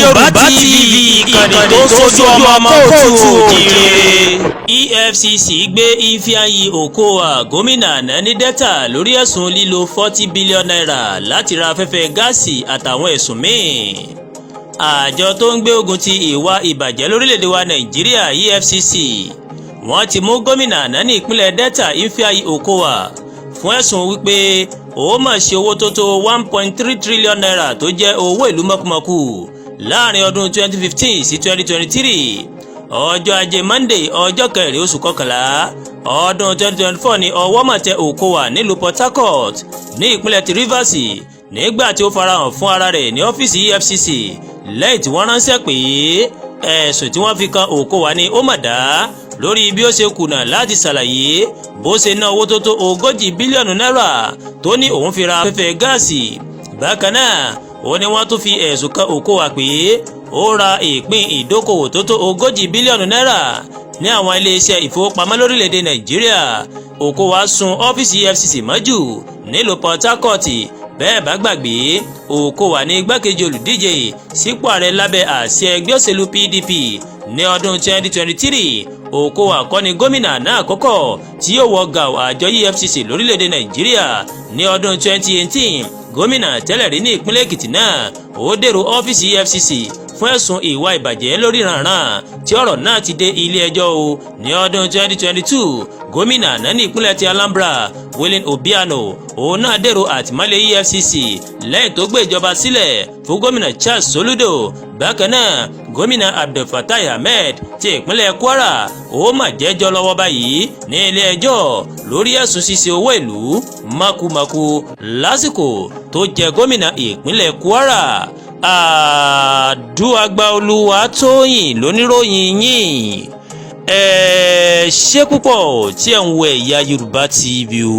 Yorùbá TV, ìkànnì tó ń sojú ọmọ káàárọ̀ oòjíire. EFCC gbé Ifeanyi Okowa, gómìnà àná ní Delta, lórí ẹ̀sùn lílo ₦40 billion láti ra afẹ́fẹ́ gáàsì àtàwọn ẹ̀sùn míì. Àjọ tó ń gbé ogun ti ìwà ìbàjẹ́ lórílẹ̀‐èdè wa Nàìjíríà, EFCC, wọ́n ti mú gómìnà àná ní ìpínlẹ̀ Delta, Ifeanyi Okowa, fún ẹ̀sùn wípé ó mà ṣe owó tó tó ₦1.3 trillion tó jẹ́ owó ìlú mọ̀kùmọ̀kù láàrin ọdún 2015 sí 2023. Ọjọ́ Ajé Monday, ọjọ́ 4 oṣù 11 ọdún 2024 ní ọwọ́ mà tẹ Okowa nílùú Port Harcourt ní ìpínlẹ̀ ti Rivers, nígbà tí ó farahàn fún ara rẹ̀ ní ọ́fíìsì EFCC lẹ́yìn tí wọ́n ránṣẹ́ pé. Ẹ̀sùn tí wọ́n fi kan Okowa ní ó mà dá lórí bí ó ṣe kùnà láti ṣàlàyé bó ṣe ná owó tó tó 40 bílíọ̀nù náírà tó ní òun fi ra afẹ́fẹ́ gáàsì. Bákan náà, ó ní wọ́n tún fi ẹ̀sùn kan Okowa pé ó ra ìpín ìdókòwò tó tó 40 bílíọ̀nù náírà ní àwọn iléeṣẹ́ ìfowópamọ́ lórílẹ̀‐èdè Nàìjíríà. Okowa sùn ọ́fíìsì EFCC mọ́jú nílùú Port Harcourt. Bẹ́ẹ̀ bá gbàgbé, Okowa ní igbákejì olùdíje sípò ààrẹ lábẹ́ àsíá ẹgbẹ́ òṣèlú PDP ní ọdún 2023. Okowa kọ́ ni gómìnà náà àkọ́kọ́ tí yóò wọ gàù àjọ EFCC lórílẹ̀‐èdè Nàìjíríà. Ní ọdún 2018, gómìnà tẹ́lẹ̀ rí ní ìpínlẹ̀ Èkìtì náà ó dèrò ọ́fíìsì EFCC fún ẹ̀sùn ìwà ìbàjẹ́ lórí ìrànràn tí ọ̀rọ̀ náà ti dé ilé ẹjọ́ o. Ní ọdún 2022, gómìnà àná ní ìpínlẹ̀ ti Anambra, Willie Obiano, òun náà dèrò àtìmọ́lé EFCC lẹ́yìn tó gbé ìjọba sílẹ̀ fún Gómìnà Charles Soludo. Bákan náà, Gómìnà Abdulfatai Ahmed ti ìpínlẹ̀ Kwara, ó mà jẹ́jọ́ lọ́wọ́ báyìí ní ilé ẹjọ́ lórí ẹ̀sùn ṣíṣe owó ìlú makumaku lásìkò tó jẹ gómìnà ìpínlẹ̀ Kwara. Àdúràgbà Olúwatóyìn lóníròyìn yìí. Ẹ ṣé púpọ̀ tí ẹ̀ ń wo Ẹ̀yà Yorùbá TV o.